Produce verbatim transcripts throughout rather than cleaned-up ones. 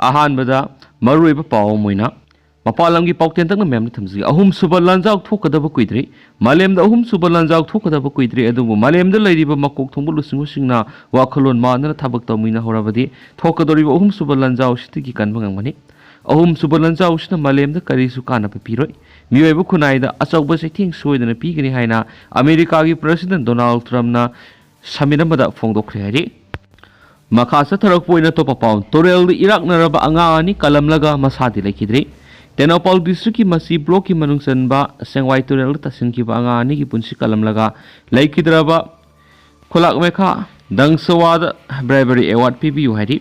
ꯑꯍꯥꯟꯕꯗ ꯃꯔꯨꯑꯣꯏꯕ ꯄꯥꯎ ꯑꯃ ꯑꯣꯏꯅ ꯃꯄꯥꯟ ꯂꯝꯒꯤ ꯄꯥꯎ ꯇꯦꯟꯇꯛꯅ ꯃꯌꯥꯝꯗ ꯊꯝꯖꯒꯦ꯫ ꯑꯍꯨꯝꯁꯨꯕ ꯂꯥꯟꯖꯥꯎ ꯊꯣꯛꯀꯗꯕ ꯀꯨꯏꯗ꯭ꯔꯤ꯫ ꯃꯥꯂꯦꯝꯗ ꯑꯍꯨꯝꯁꯨꯕ ꯂꯥꯟꯖꯥꯎ ꯊꯣꯛꯀꯗꯕ ꯀꯨꯏꯗ꯭ꯔꯤ, ꯑꯗꯨꯕꯨ ꯃꯥꯂꯦꯝꯗ ꯂꯩꯔꯤꯕ ꯃꯀꯣꯛ ꯊꯣꯡꯕ ꯂꯨꯆꯤꯡꯕꯁꯤꯡꯅ ꯋꯥꯈꯜꯂꯣꯟ ꯃꯥꯟꯅꯅ ꯊꯕꯛ ꯇꯧꯃꯤꯟꯅꯍꯧꯔꯕꯗꯤ ꯊꯣꯛꯀꯗꯧꯔꯤꯕ ꯑꯍꯨꯝꯁꯨꯕ ꯂꯥꯟꯖꯥꯎ ꯑꯁꯤꯗꯒꯤ ꯀꯟꯕ ꯉꯝꯒꯅꯤ꯫ ꯑꯍꯨꯝꯁꯨꯕ ꯂꯥꯟꯖꯥꯎ ꯑꯁꯤꯅ ꯃꯥꯂꯦꯝꯗ ꯀꯔꯤꯁꯨ ꯀꯥꯟꯅꯕ ꯄꯤꯔꯣꯏ꯫ ꯃꯤꯑꯣꯏꯕ ꯈꯨꯟꯅꯥꯏꯗ ꯑꯆꯧꯕ ꯆꯩꯊꯦꯡ ꯁꯣꯏꯗꯅ ꯄꯤꯒꯅꯤ ꯍꯥꯏꯅ ꯑꯃꯦꯔꯤꯀꯥꯒꯤ ꯄ꯭ꯔꯦꯁꯤꯗꯦꯟ ꯗꯣꯅꯥꯜꯗ ꯇ꯭ꯔꯝꯞꯅ ꯁꯃꯤꯠ ꯑꯃꯗ ꯐꯣꯡꯗꯣꯛꯈ꯭ꯔꯦ ꯍꯥꯏꯔꯤ꯫ ꯃꯈꯥ ꯆꯠꯊꯔꯛꯄ ꯑꯣꯏꯅ ꯑꯇꯣꯞꯄ ꯄꯥꯎ, ꯇꯨꯔꯦꯜꯗ ꯏꯔꯥꯛꯅꯔꯕ ꯑꯉꯥꯡ ꯑꯅꯤ ꯀꯜꯂꯝꯂꯒ ꯃꯁꯥꯗꯤ ꯂꯩꯈꯤꯗ꯭ꯔꯤ꯫ ꯇꯦꯡꯅꯧꯄꯥꯜ ꯗꯤꯁꯇ꯭ꯔꯤꯛꯀꯤ ꯃꯁꯤ ꯕ꯭ꯂꯣꯛꯀꯤ ꯃꯅꯨꯡ ꯆꯟꯕ ꯁꯦꯡꯋꯥꯏ ꯇꯨꯔꯦꯜꯗ ꯇꯥꯁꯤꯟꯈꯤꯕ ꯑꯉꯥꯡ ꯑꯅꯤꯒꯤ ꯄꯨꯟꯁꯤ ꯀꯜꯂꯝꯂꯒ ꯂꯩꯈꯤꯗ꯭ꯔꯕ ꯈꯨꯂꯥꯛ ꯃꯦꯈꯥ ꯗꯪꯁꯋꯥꯗ ꯕ꯭ꯔꯦꯕꯔꯤ ꯑꯦꯋꯥꯔꯗ ꯄꯤꯕꯤꯌꯨ ꯍꯥꯏꯔꯤ꯫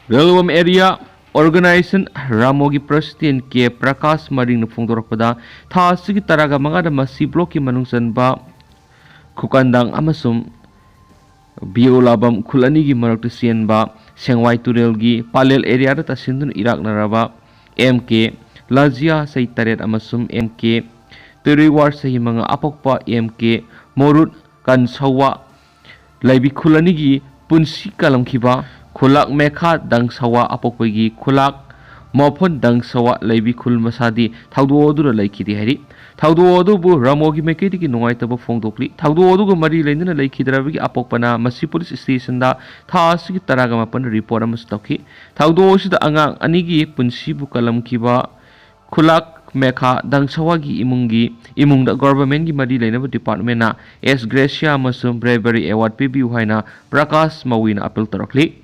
ꯔꯦꯜꯋꯝ ꯑꯦꯔꯤꯌꯥ ꯑꯣꯔꯒꯅꯥꯏꯖꯦꯁꯟ ꯔꯥꯃꯣꯒꯤ ꯄ꯭ꯔꯦꯁꯤꯗꯦꯟ ꯀꯦ ꯄ꯭ꯔꯀꯥꯁ ꯃꯔꯤꯡꯅ ꯐꯣꯡꯗꯣꯔꯛꯄꯗ, ꯊꯥ ꯑꯁꯤꯒꯤ ꯇꯔꯥꯒ ꯃꯉꯥꯗ ꯃꯁꯤ ꯕ꯭ꯂꯣꯛꯀꯤ ꯃꯅꯨꯡ ꯆꯟꯕ ꯈꯨꯀꯟꯗꯥꯡ ꯑꯃꯁꯨꯡ ꯕꯤꯑꯣꯂꯥꯕꯝ ꯈꯨꯜ ꯑꯅꯤꯒꯤ ꯃꯔꯛꯇ ꯆꯦꯟꯕ ꯁꯦꯡꯋꯥꯏ ꯇꯨꯔꯦꯜꯒꯤ ꯄꯥꯂꯦꯜ ꯑꯦꯔꯤꯌꯥꯗ ꯇꯥꯁꯤꯟꯗꯨꯅ ꯏꯔꯥꯛꯅꯔꯕ ꯑꯦꯝ ꯀꯦ ꯂꯥꯖꯤꯌꯥ ꯆꯍꯤ ꯇꯔꯦꯠ ꯑꯃꯁꯨꯡ ꯑꯦꯝ ꯀꯦ ꯇꯨꯔꯤꯋꯥꯔ ꯆꯍꯤ ꯃꯉꯥ ꯑꯄꯣꯛꯄ ꯑꯦꯝ ꯀꯦ ꯃꯣꯔꯨꯠ ꯀꯟꯁꯧꯋꯥ ꯂꯩꯕꯤ ꯈꯨꯜ ꯑꯅꯤꯒꯤ ꯄꯨꯟꯁꯤ ꯀꯜꯂꯝꯈꯤꯕ ꯈꯨꯂꯥꯛ ꯃꯦꯈꯥ ꯗꯪꯁꯋꯥ ꯑꯄꯣꯛꯄꯒꯤ ꯈꯨꯂꯥꯛ ꯃꯣꯐꯣꯟ ꯗꯪꯁꯋꯥ ꯂꯩꯕꯤ ꯈꯨꯜ ꯃꯁꯥꯗꯤ ꯊꯧꯗꯣꯛ ꯑꯗꯨꯗ ꯂꯩꯈꯤꯗꯦ ꯍꯥꯏꯔꯤ꯫ ꯊꯧꯗꯣꯛ ꯑꯗꯨꯕꯨ ꯔꯥꯃꯣꯒꯤ ꯃꯥꯏꯀꯩꯗꯒꯤ ꯅꯨꯡꯉꯥꯏꯇꯕ ꯐꯣꯡꯗꯣꯛꯂꯤ꯫ ꯊꯧꯗꯣꯛ ꯑꯗꯨꯒ ꯃꯔꯤ ꯂꯩꯅꯅ ꯂꯩꯈꯤꯗ꯭ꯔꯕꯒꯤ ꯑꯄꯣꯛꯄꯅ ꯃꯁꯤ ꯄꯨꯂꯤꯁ ꯁ꯭ꯇꯦꯁꯟꯗ ꯊꯥ ꯑꯁꯤꯒꯤ ꯇꯔꯥꯒ ꯃꯥꯄꯟꯗ ꯔꯤꯄꯣꯔꯠ ꯑꯃꯁꯨ ꯇꯧꯈꯤ꯫ ꯊꯧꯗꯣꯛ ꯑꯁꯤꯗ ꯑꯉꯥꯡ ꯑꯅꯤꯒꯤ ꯄꯨꯟꯁꯤꯕꯨ ꯀꯜꯂꯝꯈꯤꯕ ꯈꯨꯂꯥꯛ ꯃꯦꯈꯥ ꯗꯪꯁꯋꯥꯒꯤ ꯏꯃꯨꯡꯒꯤ ꯏꯃꯨꯡꯗ ꯒꯣꯚꯔꯟꯃꯦꯟꯠꯀꯤ ꯃꯔꯤ ꯂꯩꯅꯕ ꯗꯤꯄꯥꯔꯠꯃꯦꯟꯠꯅ ꯑꯦꯁ ꯒ꯭ꯔꯦꯁꯤꯌꯥ ꯑꯃꯁꯨꯡ ꯕ꯭ꯔꯦꯕꯔꯤ ꯑꯦꯋꯥꯔꯗ ꯄꯤꯕꯤꯌꯨ ꯍꯥꯏꯅ ꯄ꯭ꯔꯀꯥꯁ ꯃꯧꯏꯅ ꯑꯄꯤꯜ ꯇꯧꯔꯛꯂꯤ꯫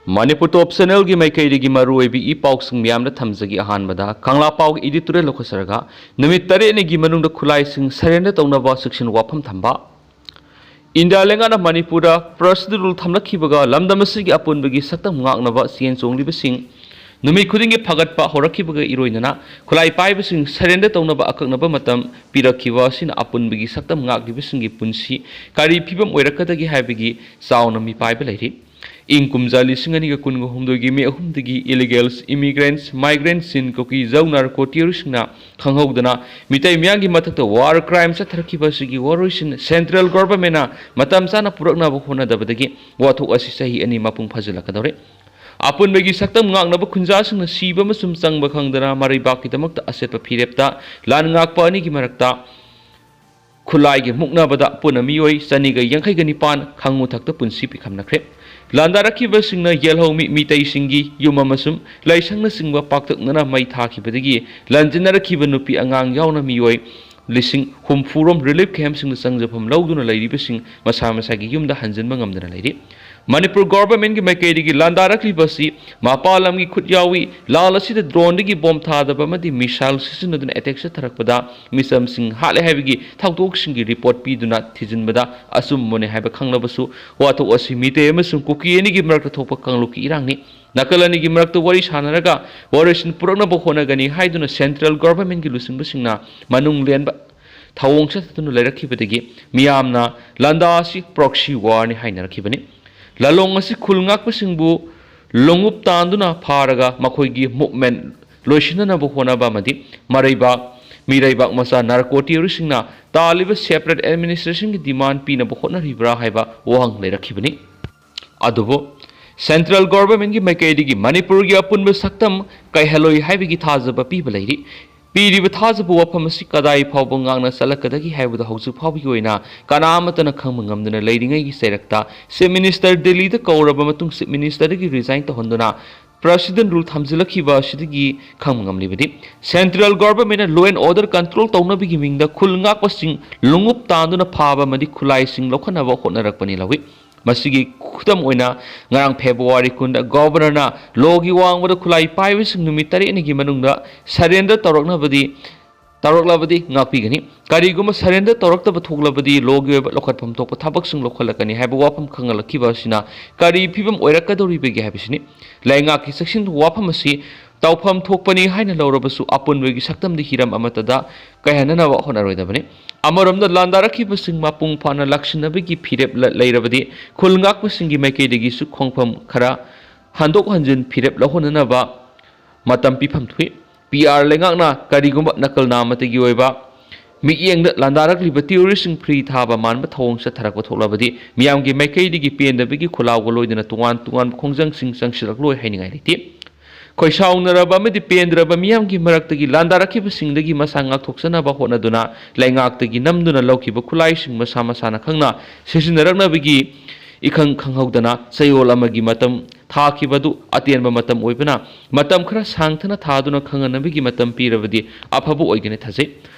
ꯃꯅꯤꯄꯨꯔ ꯇꯣꯞ ꯆꯦꯅꯦꯜꯒꯤ ꯃꯥꯏꯀꯩꯗꯒꯤ ꯃꯔꯨꯑꯣꯏꯕ ꯏ ꯄꯥꯎꯁꯤꯡ ꯃꯌꯥꯝꯗ ꯊꯝꯖꯒꯦ꯫ ꯑꯍꯥꯟꯕꯗ ꯀꯪꯂꯥ ꯄꯥꯎꯒꯤ ꯏꯗꯤꯇꯣꯔꯤꯌꯦꯜ ꯂꯧꯈꯠꯆꯔꯒ, ꯅꯨꯃꯤꯠ ꯇꯔꯦꯠꯅꯤꯒꯤ ꯃꯅꯨꯡꯗ ꯈꯨꯠꯂꯥꯏꯁꯤꯡ ꯁꯔꯦꯟꯗꯔ ꯇꯧꯅꯕ ꯆꯦꯛꯁꯤꯟ ꯋꯥꯐꯝ ꯊꯝꯕ꯫ ꯏꯟꯗꯤꯌꯥ ꯂꯩꯉꯥꯛꯅ ꯃꯅꯤꯄꯨꯔꯗ ꯄ꯭ꯔꯦꯁꯤꯗꯦꯟꯠ ꯔꯨꯜ ꯊꯝꯂꯛꯈꯤꯕꯒ ꯂꯝꯗꯝ ꯑꯁꯤꯒꯤ ꯑꯄꯨꯟꯕꯒꯤ ꯁꯛꯇꯝ ꯉꯥꯛꯅꯕ ꯆꯦꯟ ꯆꯣꯡꯂꯤꯕꯁꯤꯡ ꯅꯨꯃꯤꯠ ꯈꯨꯗꯤꯡꯒꯤ ꯐꯒꯠꯄ ꯍꯧꯔꯛꯈꯤꯕꯒ ꯏꯔꯣꯏꯅꯅ ꯈꯨꯠꯂꯥꯏ ꯄꯥꯏꯕꯁꯤꯡ ꯁꯔꯦꯟꯗꯔ ꯇꯧꯅꯕ ꯑꯀꯛꯅꯕ ꯃꯇꯝ ꯄꯤꯔꯛꯈꯤꯕ ꯑꯁꯤꯅ ꯑꯄꯨꯟꯕꯒꯤ ꯁꯛꯇꯝ ꯉꯥꯛꯂꯤꯕꯁꯤꯡꯒꯤ ꯄꯨꯟꯁꯤ ꯀꯔꯤ ꯐꯤꯕꯝ ꯑꯣꯏꯔꯛꯀꯗꯒꯦ ꯍꯥꯏꯕꯒꯤ ꯆꯥꯎꯅ ꯃꯤꯄꯥꯏꯕ ꯂꯩꯔꯤ꯫ ꯏꯪ ꯀꯨꯝꯖꯥ ꯂꯤꯁꯤꯡ ꯑꯅꯤꯒ ꯀꯨꯟꯒ ꯍꯨꯝꯗꯣꯏꯒꯤ ꯃꯦ ꯑꯍꯨꯝꯗꯒꯤ illegal immigrants, migrants in Kuki Zo narco terroristꯁꯤꯡꯅ ꯈꯪꯍꯧꯗꯅ ꯃꯤꯇꯩ ꯃꯤꯌꯥꯝꯒꯤ ꯃꯊꯛꯇ war crime ꯆꯠꯊꯔꯛꯈꯤꯕ ꯑꯁꯤꯒꯤ ꯋꯥꯔꯣꯏꯁꯤꯟ central governmentꯅ ꯃꯇꯝ ꯆꯥꯅ ꯄꯨꯔꯛꯅꯕ ꯍꯣꯠꯅꯗꯕꯗꯒꯤ ꯋꯥꯊꯣꯛ ꯑꯁꯤ ꯆꯍꯤ ꯑꯅꯤ ꯃꯄꯨꯡ ꯐꯥꯖꯤꯜꯂꯛꯀꯗꯧꯔꯦ꯫ ꯑꯄꯨꯟꯕꯒꯤ ꯁꯛꯇꯝ ꯉꯥꯛꯅꯕ ꯈꯨꯟꯖꯥꯁꯤꯡꯅ ꯁꯤꯕ ꯑꯃꯁꯨꯡ ꯆꯪꯕ ꯈꯪꯗꯅ ꯃꯔꯩꯕꯥꯛꯀꯤꯗꯃꯛꯇ ꯑꯆꯦꯠꯄ ꯐꯤꯔꯦꯞꯇ ꯂꯥꯟ ꯉꯥꯛꯄ ꯑꯅꯤꯒꯤ ꯃꯔꯛꯇ ꯈꯨꯠꯂꯥꯏꯒꯤ ꯃꯨꯛꯅꯕꯗ ꯄꯨꯟꯅ ꯃꯤꯑꯣꯏ ꯆꯅꯤꯒ ꯌꯥꯡꯈꯩꯒ ꯅꯤꯄꯥꯟ ꯈꯥꯉꯨ ꯊꯛꯇ ꯄꯨꯟꯁꯤ ꯄꯤꯈꯝꯅꯈ꯭ꯔꯦ꯫ ꯂꯥꯟꯗꯥꯔꯛꯈꯤꯕꯁꯤꯡꯅ ꯌꯦꯜꯍꯧꯃꯤ ꯃꯤꯇꯩꯁꯤꯡꯒꯤ ꯌꯨꯝ ꯑꯃꯁꯨꯡ ꯂꯥꯏꯁꯪꯅꯆꯤꯡꯕ ꯄꯥꯛꯇꯛꯅꯅ ꯃꯩ ꯊꯥꯈꯤꯕꯗꯒꯤ ꯂꯟꯖꯤꯟꯅꯔꯛꯈꯤꯕ ꯅꯨꯄꯤ ꯑꯉꯥꯡ ꯌꯥꯎꯅ ꯃꯤꯑꯣꯏ ꯂꯤꯁꯤꯡ ꯍꯨꯝꯐꯨ ꯔꯣꯝ relief campꯁꯤꯡꯗ ꯆꯪꯖꯐꯝ ꯂꯧꯗꯨꯅ ꯂꯩꯔꯤꯕꯁꯤꯡ ꯃꯁꯥ ꯃꯁꯥꯒꯤ ꯌꯨꯝꯗ ꯍꯟꯖꯤꯟꯕ ꯉꯝꯗꯅ ꯂꯩꯔꯤ꯫ ꯃꯅꯤꯄꯨꯔ governmentꯀꯤ ꯃꯥꯏꯀꯩꯗꯒꯤ ꯂꯥꯟꯗꯥꯔꯛꯂꯤꯕ ꯑꯁꯤ ꯃꯄꯥꯟ ꯂꯝꯒꯤ ꯈꯨꯠ ꯌꯥꯎꯏ꯫ ꯂꯥꯟ ꯑꯁꯤꯗ droneꯗꯒꯤ bomb ꯊꯥꯗꯕ ꯑꯃꯗꯤ missile ꯁꯤꯖꯤꯟꯅꯗꯨꯅ attack ꯆꯠꯊꯔꯛꯄꯗ ꯃꯤꯆꯝꯁꯤꯡ ꯍꯥꯠꯂꯦ ꯍꯥꯏꯕꯒꯤ ꯊꯧꯗꯣꯛꯁꯤꯡꯒꯤ report ꯄꯤꯗꯨꯅ ꯊꯤꯖꯤꯟꯕꯗ ꯑꯆꯨꯝꯕꯅꯦ ꯍꯥꯏꯕ ꯈꯪꯂꯕꯁꯨ, ꯋꯥꯊꯣꯛ ꯑꯁꯤ ꯃꯤꯇꯩ ꯑꯃꯁꯨꯡ ꯀꯨꯀꯤ ꯑꯅꯤꯒꯤ ꯃꯔꯛꯇ ꯊꯣꯛꯄ ꯀꯥꯡꯂꯨꯞꯀꯤ ꯏꯔꯥꯡꯅꯤ꯫ ꯅꯥꯀꯜ ꯑꯅꯤꯒꯤ ꯃꯔꯛꯇ ꯋꯥꯔꯤ ꯁꯥꯟꯅꯔꯒ ꯋꯥꯔꯣꯏꯁꯤꯟ ꯄꯨꯔꯛꯅꯕ ꯍꯣꯠꯅꯒꯅꯤ ꯍꯥꯏꯗꯨꯅ central governmentꯀꯤ ꯂꯨꯆꯤꯡꯕꯁꯤꯡꯅ ꯃꯅꯨꯡ ꯂꯦꯟꯕ ꯊꯧꯑꯣꯡ ꯆꯠꯊꯗꯨꯅ ꯂꯩꯔꯛꯈꯤꯕꯗꯒꯤ ꯃꯤꯌꯥꯝꯅ ꯂꯥꯟꯗꯥ ꯑꯁꯤ proxy warꯅꯤ ꯍꯥꯏꯅꯔꯛꯈꯤꯕꯅꯤ꯫ ꯂꯥꯂꯣꯡ ꯑꯁꯤ ꯈꯨꯜ ꯉꯥꯛꯄꯁꯤꯡꯕꯨ ꯂꯣꯡꯎꯞ ꯇꯥꯟꯗꯨꯅ ꯐꯥꯔꯒ ꯃꯈꯣꯏꯒꯤ movement ꯂꯣꯏꯁꯤꯟꯅꯅꯕ ꯍꯣꯠꯅꯕ ꯑꯃꯗꯤ ꯃꯔꯩꯕꯥꯛ, ꯃꯤꯔꯩꯕꯥꯛ ꯃꯆꯥ narco terroristꯁꯤꯡꯅ ꯇꯥꯜꯂꯤꯕ separate administrationꯒꯤ demand ꯄꯤꯅꯕ ꯍꯣꯠꯅꯔꯤꯕ꯭ꯔꯥ ꯍꯥꯏꯕ ꯋꯥꯍꯪ ꯂꯩꯔꯛꯈꯤꯕꯅꯤ꯫ ꯑꯗꯨꯕꯨ central governmentꯀꯤ ꯃꯥꯏꯀꯩꯗꯒꯤ ꯃꯅꯤꯄꯨꯔꯒꯤ ꯑꯄꯨꯟꯕ ꯁꯛꯇꯝ ꯀꯥꯏꯍꯜꯂꯣꯏ ꯍꯥꯏꯕꯒꯤ ꯊꯥꯖꯕ ꯄꯤꯕ ꯂꯩꯔꯤ꯫ ꯄꯤꯔꯤꯕ ꯊꯥꯖꯕ ꯋꯥꯐꯝ ꯑꯁꯤ ꯀꯗꯥꯏ ꯐꯥꯎꯕ ꯉꯥꯛꯅ ꯆꯠꯂꯛꯀꯗꯒꯦ ꯍꯥꯏꯕꯗꯨ ꯍꯧꯖꯤꯛ ꯐꯥꯎꯕꯒꯤ ꯑꯣꯏꯅ ꯀꯅꯥ ꯑꯃꯠꯇꯅ ꯈꯪꯕ ꯉꯝꯗꯅ ꯂꯩꯔꯤꯉꯩꯒꯤ ꯆꯩꯔꯛꯇ Chief Minister ꯗꯤꯜꯂꯤꯗ ꯀꯧꯔꯕ ꯃꯇꯨꯡ Chief Ministerꯗꯒꯤ resign ꯇꯧꯍꯟꯗꯨꯅ President rule ꯊꯝꯖꯤꯜꯂꯛꯈꯤꯕ ꯑꯁꯤꯗꯒꯤ ꯈꯪꯕ ꯉꯝꯂꯤꯕꯗꯤ central governmentꯅ law and order control ꯇꯧꯅꯕꯒꯤ ꯃꯤꯡꯗ ꯈꯨꯜ ꯉꯥꯛꯄꯁꯤꯡ ꯂꯣꯡꯎꯞ ꯇꯥꯟꯗꯨꯅ ꯐꯥꯕ ꯑꯃꯗꯤ ꯈꯨꯠꯂꯥꯏꯁꯤꯡ ꯂꯧꯈꯠꯅꯕ ꯍꯣꯠꯅꯔꯛꯄꯅꯤ ꯂꯧꯏ꯫ ꯃꯁꯤꯒꯤ ꯈꯨꯗꯝ ꯑꯣꯏꯅ ꯉꯔꯥꯡ February ꯀꯨꯟꯗ governorꯅ lawꯒꯤ ꯋꯥꯡꯃꯗ ꯈꯨꯠꯂꯥꯏ ꯄꯥꯏꯕꯁꯤꯡ ꯅꯨꯃꯤꯠ ꯇꯔꯦꯠꯅꯤꯒꯤ ꯃꯅꯨꯡꯗ surrender ꯇꯧꯔꯛꯅꯕꯗꯤ ꯇꯧꯔꯛꯂꯕꯗꯤ ꯉꯥꯛꯄꯤꯒꯅꯤ꯫ ꯀꯔꯤꯒꯨꯝꯕ surrender ꯇꯧꯔꯛꯇꯕ ꯊꯣꯛꯂꯕꯗꯤ lawꯒꯤ ꯑꯣꯏꯕ ꯂꯧꯈꯠꯐꯝ ꯊꯣꯛꯄ ꯊꯕꯛꯁꯤꯡ ꯂꯧꯈꯠꯂꯛꯀꯅꯤ ꯍꯥꯏꯕ ꯋꯥꯐꯝ ꯈꯪꯍꯜꯂꯛꯈꯤꯕ ꯑꯁꯤꯅ ꯀꯔꯤ ꯐꯤꯕꯝ ꯑꯣꯏꯔꯛꯀꯗꯧꯔꯤꯕꯒꯦ ꯍꯥꯏꯕꯁꯤꯅꯤ꯫ ꯂꯩꯉꯥꯛꯀꯤ ꯆꯦꯛꯁꯤꯟ ꯋꯥꯐꯝ ꯑꯁꯤ ꯇꯧꯐꯝ ꯊꯣꯛꯄꯅꯤ ꯍꯥꯏꯅ ꯂꯧꯔꯕꯁꯨ ꯑꯄꯨꯟꯕꯒꯤ ꯁꯛꯇꯝꯗꯤ ꯍꯤꯔꯝ ꯑꯃꯠꯇꯗ ꯀꯥꯏꯍꯟꯅꯅꯕ ꯍꯣꯠꯅꯔꯣꯏꯗꯕꯅꯤ꯫ ꯑꯃꯔꯣꯝꯗ ꯂꯥꯟꯗꯥꯔꯛꯈꯤꯕꯁꯤꯡ ꯃꯄꯨꯡ ꯐꯥꯅ ꯂꯥꯛꯁꯤꯟꯅꯕꯒꯤ ꯐꯤꯔꯦꯞ ꯂ-, ꯂꯩꯔꯕꯗꯤ ꯈꯨꯜ ꯉꯥꯛꯄꯁꯤꯡꯒꯤ ꯃꯥꯏꯀꯩꯗꯒꯤꯁꯨ ꯈꯣꯡꯐꯝ ꯈꯔ ꯍꯟꯗꯣꯛ ꯍꯟꯖꯤꯟ ꯐꯤꯔꯦꯞ ꯂꯧꯍꯟꯅꯅꯕ ꯃꯇꯝ ꯄꯤꯐꯝ ꯊꯣꯛꯏ꯫ ꯄꯤ ꯑꯥꯔ ꯂꯩꯉꯥꯛꯅ ꯀꯔꯤꯒꯨꯝꯕ ꯅꯀꯜ ꯅꯥꯃꯇꯒꯤ ꯑꯣꯏꯕ ꯃꯤꯠꯌꯦꯡꯗ ꯂꯥꯟꯗꯥꯔꯛꯂꯤꯕ ꯇꯦꯔꯣꯔꯤꯁꯁꯤꯡ ꯐ꯭ꯔꯤ ꯊꯥꯕ ꯃꯥꯟꯕ ꯊꯧꯑꯣꯡ ꯆꯠꯊꯔꯛꯄ ꯊꯣꯛꯂꯕꯗꯤ ꯃꯤꯌꯥꯝꯒꯤ ꯃꯥꯏꯀꯩꯗꯒꯤ ꯄꯦꯟꯗꯕꯒꯤ ꯈꯣꯜꯂꯥꯎꯒ ꯂꯣꯏꯅꯅ ꯇꯣꯉꯥꯟ ꯇꯣꯉꯥꯟꯕ ꯈꯣꯡꯖꯪꯁꯤꯡ ꯆꯪꯁꯤꯜꯂꯛꯂꯣꯏ ꯍꯥꯏꯅꯤꯡꯉꯥꯏ ꯂꯩꯇꯦ꯫ ꯈꯣꯏꯁꯥꯎꯅꯔꯕ ꯑꯃꯗꯤ ꯄꯦꯟꯗ꯭ꯔꯕ ꯃꯤꯌꯥꯝꯒꯤ ꯃꯔꯛꯇꯒꯤ ꯂꯥꯟꯗꯥꯔꯛꯈꯤꯕꯁꯤꯡꯗꯒꯤ ꯃꯁꯥ ꯉꯥꯛꯊꯣꯛꯆꯅꯕ ꯍꯣꯠꯅꯗꯨꯅ ꯂꯩꯉꯥꯛꯇꯒꯤ ꯅꯝꯗꯨꯅ ꯂꯧꯈꯤꯕ ꯈꯨꯠꯂꯥꯏꯁꯤꯡ ꯃꯁꯥ ꯃꯁꯥꯅ ꯈꯪꯅ ꯁꯤꯖꯤꯟꯅꯔꯛꯅꯕꯒꯤ ꯏꯈꯪ ꯈꯪꯍꯧꯗꯅ ꯆꯌꯣꯜ ꯑꯃꯒꯤ ꯃꯇꯝ ꯊꯥꯈꯤꯕ ꯑꯗꯨ ꯑꯇꯦꯟꯕ ꯃꯇꯝ ꯑꯣꯏꯕꯅ ꯃꯇꯝ ꯈꯔ ꯁꯥꯡꯊꯅ ꯊꯥꯗꯨꯅ ꯈꯪꯍꯟꯅꯕꯒꯤ ꯃꯇꯝ ꯄꯤꯔꯕꯗꯤ ꯑꯐꯕ ꯑꯣꯏꯒꯅꯤ ꯊꯥꯖꯩ꯫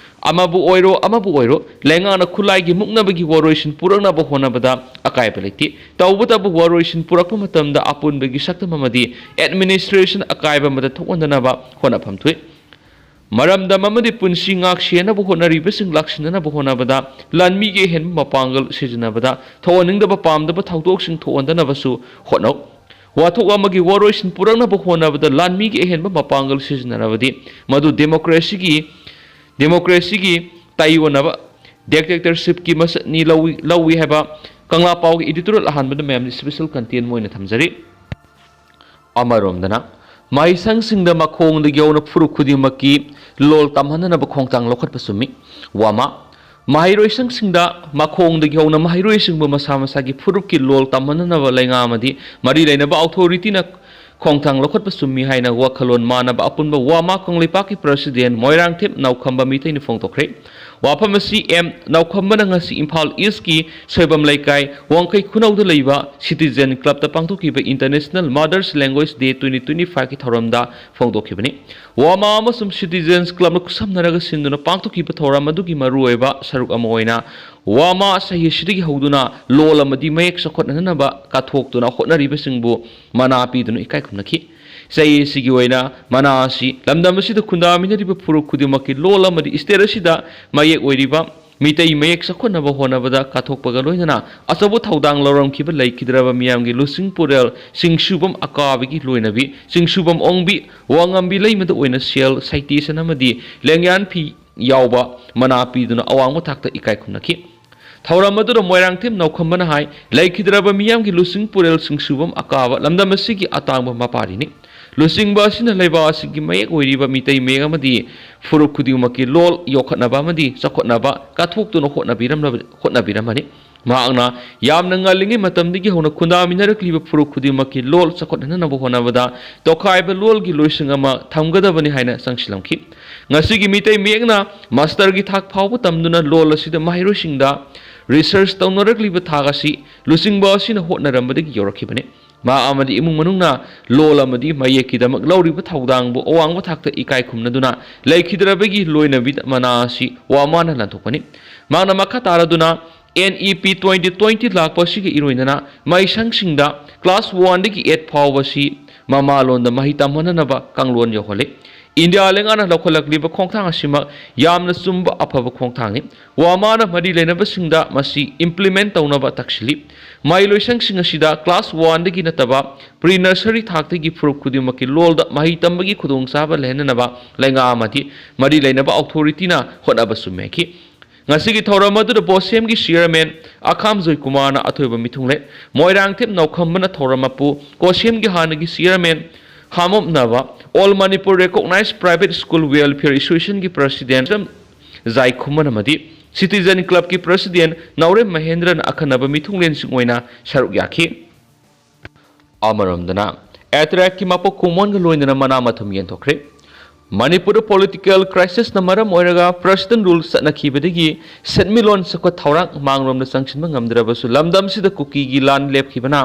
ꯑꯃꯕꯨ ꯑꯣꯏꯔꯣ, ꯑꯃꯕꯨ ꯑꯣꯏꯔꯣ, ꯂꯩꯉꯥꯛꯅ ꯈꯨꯠꯂꯥꯏꯒꯤ ꯃꯨꯛꯅꯕꯒꯤ ꯋꯥꯔꯣꯏꯁꯤꯟ ꯄꯨꯔꯛꯅꯕ ꯍꯣꯠꯅꯕꯗ ꯑꯀꯥꯏꯕ ꯂꯩꯇꯦ꯫ ꯇꯧꯕꯇꯕꯨ ꯋꯥꯔꯣꯏꯁꯤꯟ ꯄꯨꯔꯛꯄ ꯃꯇꯝꯗ ꯑꯄꯨꯟꯕꯒꯤ ꯁꯛꯇꯝ ꯑꯃꯗꯤ administration ꯑꯀꯥꯏꯕ ꯑꯃꯗ ꯊꯣꯛꯍꯟꯗꯅꯕ ꯍꯣꯠꯅꯐꯝ ꯊꯣꯛꯏ꯫ ꯃꯔꯝꯗꯝ ꯑꯃꯗꯤ ꯄꯨꯟꯁꯤ ꯉꯥꯛ ꯁꯦꯟꯅꯕ ꯍꯣꯠꯅꯔꯤꯕꯁꯤꯡ ꯂꯥꯛꯁꯤꯟꯅꯅꯕ ꯍꯣꯠꯅꯕꯗ ꯂꯥꯟꯃꯤꯒꯤ ꯑꯍꯦꯟꯕ ꯃꯄꯥꯡꯒꯜ ꯁꯤꯖꯤꯟꯅꯕꯗ ꯊꯣꯛꯍꯟꯅꯤꯡꯗꯕ ꯄꯥꯝꯗꯕ ꯊꯧꯗꯣꯛꯁꯤꯡ ꯊꯣꯛꯍꯟꯗꯅꯕꯁꯨ ꯍꯣꯠꯅꯧ꯫ ꯋꯥꯊꯣꯛ ꯑꯃꯒꯤ ꯋꯥꯔꯣꯏꯁꯤꯟ ꯄꯨꯔꯛꯅꯕ ꯍꯣꯠꯅꯕꯗ ꯂꯥꯟꯃꯤꯒꯤ ꯑꯍꯦꯟꯕ ꯃꯄꯥꯡꯒꯜ ꯁꯤꯖꯤꯟꯅꯔꯕꯗꯤ ꯃꯗꯨ democracyꯒꯤ, democracyꯒꯤ ꯇꯥꯏꯑꯣꯟꯅꯕ dictatorshipꯀꯤ ꯃꯁꯛꯅꯤ ꯂꯧꯏ, ꯂꯧꯏ ꯍꯥꯏꯕ ꯀꯪꯂꯥ ꯄꯥꯎꯒꯤ editorial ꯑꯍꯥꯟꯕꯗ ꯃꯌꯥꯝꯗ special content ꯑꯣꯏꯅ ꯊꯝꯖꯔꯤ꯫ ꯑꯃꯔꯣꯝꯗꯅ ꯃꯍꯩꯁꯪꯁꯤꯡꯗ ꯃꯈꯣꯡꯗꯒꯤ ꯍꯧꯅ ꯐꯨꯔꯨꯞ ꯈꯨꯗꯤꯡꯃꯛꯀꯤ ꯂꯣꯜ ꯇꯝꯍꯟꯅꯅꯕ ꯈꯣꯡꯊꯥꯡ ꯂꯧꯈꯠꯄ ꯆꯨꯝꯃꯤ꯫ ꯋꯥꯃꯥ ꯃꯍꯩꯔꯣꯏꯁꯪꯁꯤꯡꯗ ꯃꯈꯣꯡꯗꯒꯤ ꯍꯧꯅ ꯃꯍꯩꯔꯣꯏꯁꯤꯡꯕꯨ ꯃꯁꯥ ꯃꯁꯥꯒꯤ ꯐꯨꯔꯨꯞꯀꯤ ꯂꯣꯜ ꯇꯝꯍꯟꯅꯅꯕ ꯂꯩꯉꯥꯛ ꯑꯃꯗꯤ ꯃꯔꯤ ꯂꯩꯅꯕ authorityꯅ ꯈꯣꯡꯊꯥꯡ ꯂꯧꯈꯠꯄ ꯆꯨꯝꯃꯤ ꯍꯥꯏꯅ ꯋꯥꯈꯜꯂꯣꯟ ꯃꯥꯟꯅꯕ ꯑꯄꯨꯟꯕ ꯋꯥꯃꯥ ꯀꯪꯂꯩꯄꯥꯛꯀꯤ president ꯃꯣꯏꯔꯥꯡꯊꯦꯝ ꯅꯥꯎꯈꯝꯕ ꯃꯤꯇꯩꯅ ꯐꯣꯡꯗꯣꯛꯈ꯭ꯔꯦ꯫ ꯋꯥꯐꯝ ꯑꯁꯤ ꯑꯦꯝ ꯅꯥꯎꯈꯝꯕꯅ ꯉꯁꯤ ꯏꯝꯐꯥꯜ Eastꯀꯤ ꯁꯣꯏꯕꯝ ꯂꯩꯀꯥꯏ ꯋꯥꯡꯈꯩ ꯈꯨꯅꯧꯗ ꯂꯩꯕ Citizen Clubꯇ ꯄꯥꯡꯊꯣꯛꯈꯤꯕ International Mothers Language Day twenty twenty fiveꯀꯤ ꯊꯧꯔꯝꯗ ꯐꯣꯡꯗꯣꯛꯈꯤꯕꯅꯤ꯫ ꯋꯥꯃꯥ ꯑꯃꯁꯨꯡ Citizens Clubꯅ ꯈꯨꯠꯁꯝꯅꯔꯒ ꯁꯤꯟꯗꯨꯅ ꯄꯥꯡꯊꯣꯛꯈꯤꯕ ꯊꯧꯔꯝ ꯑꯗꯨꯒꯤ ꯃꯔꯨꯑꯣꯏꯕ ꯁꯔꯨꯛ ꯑꯃ ꯑꯣꯏꯅ ꯋꯥꯃꯥ ꯆꯍꯤ ꯑꯁꯤꯗꯒꯤ ꯍꯧꯗꯨꯅ ꯂꯣꯜ ꯑꯃꯗꯤ ꯃꯌꯦꯛ ꯆꯥꯎꯈꯠꯍꯟꯅꯕ ꯀꯠꯊꯣꯛꯇꯨꯅ ꯍꯣꯠꯅꯔꯤꯕꯁꯤꯡꯕꯨ ꯃꯅꯥ ꯄꯤꯗꯨꯅ ꯏꯀꯥꯏ ꯈꯨꯝꯅꯈꯤ꯫ ꯆꯍꯤ ꯑꯁꯤꯒꯤ ꯑꯣꯏꯅ ꯃꯅꯥ ꯑꯁꯤ ꯂꯝꯗꯝ ꯑꯁꯤꯗ ꯈꯨꯟꯗꯥꯃꯤꯟꯅꯔꯤꯕ ꯐꯨꯔꯨꯞ ꯈꯨꯗꯤꯡꯃꯛꯀꯤ ꯂꯣꯜ ꯑꯃꯗꯤ state ꯑꯁꯤꯗ ꯃꯌꯦꯛ ꯑꯣꯏꯔꯤꯕ ꯃꯤꯇꯩ ꯃꯌꯦꯛ ꯆꯥꯎꯈꯠꯅꯕ ꯍꯣꯠꯅꯕꯗ ꯀꯠꯊꯣꯛꯄꯒ ꯂꯣꯏꯅꯅ ꯑꯆꯧꯕ ꯊꯧꯗꯥꯡ ꯂꯧꯔꯝꯈꯤꯕ ꯂꯩꯈꯤꯗ꯭ꯔꯕ ꯃꯤꯌꯥꯝꯒꯤ ꯂꯨꯆꯤꯡ ꯄꯨꯔꯦꯜ ꯆꯤꯡꯁꯨꯕꯝ ꯑꯀꯥꯕꯤꯒꯤ ꯂꯣꯏꯅꯕꯤ ꯆꯤꯡꯁꯨꯕꯝ ꯑꯣꯡꯕꯤ ꯋꯥꯉꯝꯕꯤ ꯂꯩꯃꯗ ꯑꯣꯏꯅ ꯁꯦꯜ, citation ꯑꯃꯗꯤ ꯂꯦꯡꯌꯥꯟ ꯐꯤ ꯌꯥꯎꯕ ꯃꯅꯥ ꯄꯤꯗꯨꯅ ꯑꯋꯥꯡꯕ ꯊꯥꯛꯇ ꯏꯀꯥꯏ ꯈꯨꯝꯅꯈꯤ꯫ ꯊꯧꯔꯝ ꯑꯗꯨꯗ ꯃꯣꯏꯔꯥꯡꯊꯦꯝ ꯅꯥꯎꯈꯝꯕꯅ ꯍꯥꯏ, ꯂꯩꯈꯤꯗ꯭ꯔꯕ ꯃꯤꯌꯥꯝꯒꯤ ꯂꯨꯆꯤꯡ ꯄꯨꯔꯦꯜ ꯁꯤꯡꯁꯨꯕꯝ ꯑꯀꯥꯕ ꯂꯝꯗꯝ ꯑꯁꯤꯒꯤ ꯑꯇꯥꯡꯕ ꯃꯄꯥꯔꯤꯅꯤ꯫ ꯂꯨꯆꯤꯡꯕ ꯑꯁꯤꯅ ꯂꯩꯕꯥꯛ ꯑꯁꯤꯒꯤ ꯃꯌꯦꯛ ꯑꯣꯏꯔꯤꯕ ꯃꯤꯇꯩ ꯃꯌꯦꯛ ꯑꯃꯗꯤ ꯐꯨꯔꯨꯞ ꯈꯨꯗꯤꯡꯃꯛꯀꯤ ꯂꯣꯜ ꯌꯣꯛꯈꯠꯅꯕ ꯑꯃꯗꯤ ꯆꯥꯎꯈꯠꯅꯕ ꯀꯠꯊꯣꯛꯇꯨꯅ ꯍꯣꯠꯅꯕꯤꯔꯝꯂꯕ-, ꯍꯣꯠꯅꯕꯤꯔꯝꯕꯅꯤ꯫ ꯃꯍꯥꯛꯅ ꯌꯥꯝꯅ ꯉꯜꯂꯤꯉꯩ ꯃꯇꯝꯗꯒꯤ ꯍꯧꯅ ꯈꯨꯟꯗꯥꯃꯤꯟꯅꯔꯛꯂꯤꯕ ꯐꯨꯔꯨꯞ ꯈꯨꯗꯤꯡꯃꯛꯀꯤ ꯂꯣꯜ ꯆꯥꯎꯈꯠꯍꯟꯅꯕ ꯍꯣꯠꯅꯕꯗ ꯇꯣꯈꯥꯏꯕ ꯂꯣꯜꯒꯤ ꯂꯣꯏꯁꯪ ꯑꯃ ꯊꯝꯒꯗꯕꯅꯤ ꯍꯥꯏꯅ ꯆꯪꯁꯤꯜꯂꯝꯈꯤ꯫ ꯉꯁꯤꯒꯤ ꯃꯤꯇꯩ ꯃꯌꯦꯛꯅ ꯃꯥꯁꯇꯔꯒꯤ ꯊꯥꯛ ꯐꯥꯎꯕ ꯇꯝꯗꯨꯅ ꯂꯣꯜ ꯑꯁꯤꯗ ꯃꯍꯩꯔꯣꯏꯁꯤꯡꯗ ꯔꯤꯁꯔꯆ ꯇꯧꯅꯔꯛꯂꯤꯕ ꯊꯥꯛ ꯑꯁꯤ ꯂꯨꯆꯤꯡꯕ ꯑꯁꯤꯅ ꯍꯣꯠꯅꯔꯝꯕꯗꯒꯤ ꯌꯧꯔꯛꯈꯤꯕꯅꯤ꯫ ꯃꯍꯥꯛ ꯑꯃꯗꯤ ꯏꯃꯨꯡ ꯃꯅꯨꯡꯅ ꯂꯣꯜ ꯑꯃꯗꯤ ꯃꯌꯦꯛꯀꯤꯗꯃꯛ ꯂꯧꯔꯤꯕ ꯊꯧꯗꯥꯡꯕꯨ ꯑꯋꯥꯡꯕ ꯊꯥꯛꯇ ꯏꯀꯥꯏ ꯈꯨꯝꯅꯗꯨꯅ ꯂꯩꯈꯤꯗ꯭ꯔꯕꯒꯤ ꯂꯣꯏꯅꯕꯤꯗ ꯃꯅꯥ ꯑꯁꯤ ꯋꯥ ꯃꯥꯅ ꯂꯥꯟꯊꯣꯛꯄꯅꯤ꯫ ꯃꯍꯥꯛꯅ ꯃꯈꯥ ꯇꯥꯔꯗꯨꯅ N E P twenty twenty ꯂꯥꯛꯄ ꯑꯁꯤꯒ ꯏꯔꯣꯏꯅꯅ ꯃꯍꯩꯁꯪꯁꯤꯡꯗ class one ꯗꯒꯤ eight ꯐꯥꯎꯕꯁꯤ ꯃꯃꯥꯂꯣꯟꯗ ꯃꯍꯩ ꯇꯝꯍꯟꯅꯅꯕ ꯀꯥꯡꯂꯣꯟ ꯌꯧꯍꯜꯂꯤ꯫ ꯏꯟꯗꯤꯌꯥ ꯂꯩꯉꯥꯛꯅ ꯂꯧꯈꯠꯂꯛꯂꯤꯕ ꯈꯣꯡꯊꯥꯡ ꯑꯁꯤꯃꯛ ꯌꯥꯝꯅ ꯆꯨꯝꯕ ꯑꯐꯕ ꯈꯣꯡꯊꯥꯡꯅꯤ꯫ ꯋꯥꯃꯥꯅ ꯃꯔꯤ ꯂꯩꯅꯕꯁꯤꯡꯗ ꯃꯁꯤ implement ꯇꯧꯅꯕ ꯇꯛꯁꯤꯜꯂꯤ꯫ ꯃꯍꯩꯂꯣꯏꯁꯪꯁꯤꯡ ꯑꯁꯤꯗ class one ꯗꯒꯤ ꯅꯠꯇꯕ pre nursery ꯊꯥꯛꯇꯒꯤ ꯐꯨꯔꯨꯞ ꯈꯨꯗꯤꯡꯃꯛꯀꯤ ꯂꯣꯜꯗ ꯃꯍꯩ ꯇꯝꯕꯒꯤ ꯈꯨꯗꯣꯡꯆꯥꯕ ꯂꯩꯍꯟꯅꯅꯕ ꯂꯩꯉꯥꯛ ꯑꯃꯗꯤ ꯃꯔꯤ ꯂꯩꯅꯕ authority ꯅ ꯍꯣꯠꯅꯕꯁꯨ ꯃꯦꯟꯈꯤ꯫ ꯉꯁꯤꯒꯤ ꯊꯧꯔꯝ ꯑꯗꯨꯗ ꯕꯣꯁꯦꯝꯒꯤ chairman ꯑꯈꯥꯝ ꯖꯣꯏꯀꯨꯃꯥꯔꯅ ꯑꯊꯣꯏꯕ ꯃꯤꯊꯨꯡꯂꯦ꯫ ꯃꯣꯏꯔꯥꯡꯊꯦꯝ ꯅꯥꯎꯈꯝꯕꯅ ꯊꯧꯔꯝ ꯑꯗꯨ ꯀꯣꯁꯦꯝꯒꯤ ꯍꯥꯟꯅꯒꯤ chairman ꯈꯥꯃꯣꯞꯅꯕ All Manipur Recognized Private School Welfare Association ꯒꯤ president ꯖꯥꯏꯈꯨꯃꯟ ꯑꯃꯗꯤ Citizen Club ꯀꯤ president ꯅꯥꯎꯔꯦꯝ ꯃꯍꯦꯟꯗ꯭ꯔꯅ ꯑꯈꯟꯅꯕ ꯃꯤꯊꯨꯡꯂꯦꯟꯁꯤꯡ ꯑꯣꯏꯅ ꯁꯔꯨꯛ ꯌꯥꯈꯤ꯫ ꯑꯃꯔꯣꯝꯗꯅ, ATRAC ꯀꯤ ꯃꯄꯣꯛ ꯀꯨꯝꯑꯣꯟꯒ ꯂꯣꯏꯅꯅ ꯃꯅꯥ ꯃꯊꯨꯝ ꯌꯦꯟꯊꯣꯛꯈ꯭ꯔꯦ꯫ ꯃꯅꯤꯄꯨꯔꯗ political crisis ꯅ ꯃꯔꯝ ꯑꯣꯏꯔꯒ president rule ꯆꯠꯅꯈꯤꯕꯗꯒꯤ ꯁꯦꯟꯃꯤꯠꯂꯣꯟ ꯆꯥꯎꯈꯠ ꯊꯧꯔꯥꯡ ꯃꯥꯡꯂꯣꯝꯗ ꯆꯪꯁꯤꯟꯕ ꯉꯝꯗ꯭ꯔꯕꯁꯨ, ꯂꯝꯗꯝꯁꯤꯗ ꯀꯨꯀꯤꯒꯤ ꯂꯥꯟ ꯂꯦꯞꯈꯤꯕꯅ